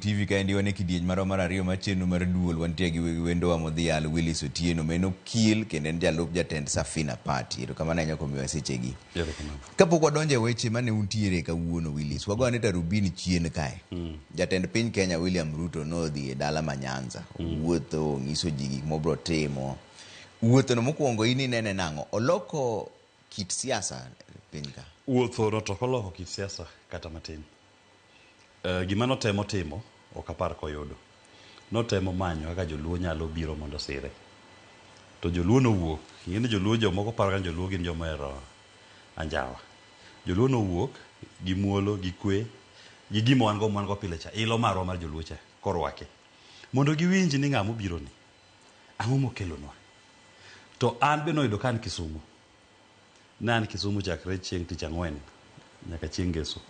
TV kaendi wan e kidieny marwa mar ariyo mar chenro mar duol. Wantie gi wendowa modhial Willis Otieno ma en okil kendo en jalup jatend Safina Party. Erokamano ahinya kuom miyowa sechegi. Erokamano. Kapok wadonjo e weche mane untiere kawuono Willis, wago ane tarubini chien kae. Jatend piny Kenya William Ruto nodhi e dala ma Nyanza. Owuotho, onyiso ji gik mobro timo. Wuothono mokwongo in inene nang'o? Oloko kit siasa piny ka? Wuothono to ok oloko kit siasa kata matin. Gima notemo timo ok apar koyudo. Notemo manyo kaka joluo nyalo biro mondo osire. To joluo nowuok. Ing'e ni joluo jomoko paro ni joluo gin joma ohero anjawa. Joluo nowuok gi muolo, gi kwe, gi gima wan go mwan go pile cha, ilo marwa mar joluo cha korwake. Mondo giwinj ni ng'ama obiro ni, ang'o mokelonwa. To an be noyudo ka an Kisumu. Ne an Kisumu chakre chieng' tich ang'wen nyaka chieng' ngeso.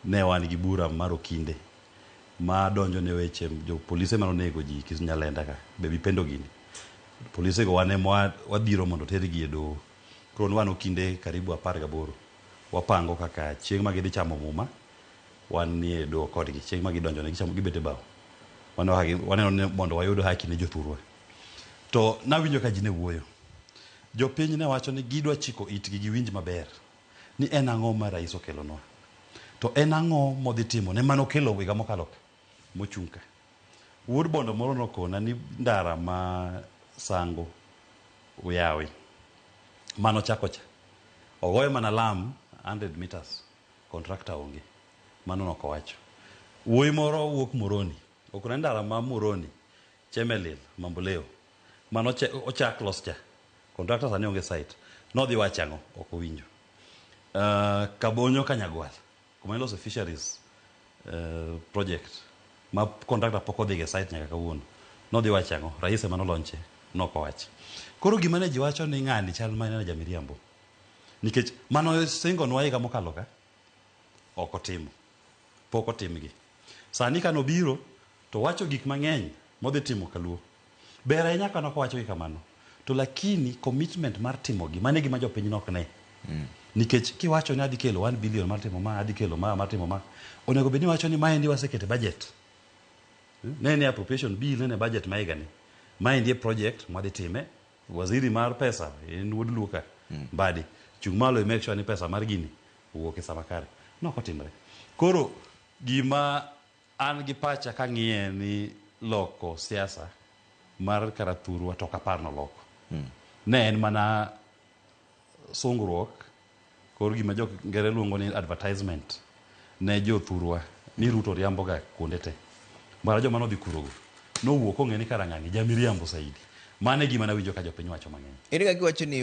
Ne wan gi bura mar okinde ma donjo ne weche jo polise mane onego ji Nyalenda ka, Baby Pendo gini. Polise go wan ema wadhiro mondo otergi e doho. Koro ne wan okinde karibu 18. Wapango kaka chieng' ma gidhi chamo muma, wan nie doho kodgi. Chieng' ma gidonjo ne gichamo gibet e bao. Waneno ni mondo wayud haki ne jothurwa. To nawinjo ka ji ne wuoyo. Jopiny ne wacho ni gidwa chiko itgi giwinj maber ni en ang'o ma rais okelonwa. To en ang'o modhi timo ne mane okelo higa mokalo ka mochung' ka. Wuod Bondo moro nokona ni ndara ma Sango Uyawi mane ochako cha ogoyo mana lam 100 meters contractor onge. Mano nokowacho. Wuoyi moro wuok Moroni okona ni ndara ma Moroni Chemelil Mamboleo mano ochak los cha contractor sani onge site nodhi wacho ang'o ok owinjo. Kabonyo Kanyagwal kuma ilose fisheries project ma contractor pok odhi e site nyaka kawuono nodhi wacho ang'o rais ema nolonche nok owacho. Koro gima ne ji wacho ni ng'ani chal mana jamiriambo nikech mano singonwa higa mokalo ka ok otimo pok otimgi. Sani kanobiro to wacho gik mang'eny modhi timo kaluo. Ber ahinya ka nokowacho gi kamano. To lakini commitment mar timogi, mano e gima jopiny nok ne. Nikech kiwacho ni adhi kelo 1 billion mar timo ma, adhi kelo ma, mar timo ma, onego bed ni iwacho ni maendi wasekete budget. Ne ni appropriation bill, ne ni budget ma higani. Maendi e project mwadhi time. Waziri mar pesa, en wuod Luo ka, Mbadi, chung' malo i make sure ni pesa mar gini owuok e sama kare. Nok otimre. Koro gima an gi pacha kang'iye ni loko siasa mar Karathurwa to ok apar noloko. Ne en mana sungruok kor gima jo ngere luongo ni advertisement ne jothurwa ni Ruto riambo ga kuonde te. Mara joma nodhi kurogo nowuok kong'e ni kara ng'ani jamiriambo saidi. Mano e gima nawinjo ka jopiny wacho mang'eny. Ere kaka iwacho ni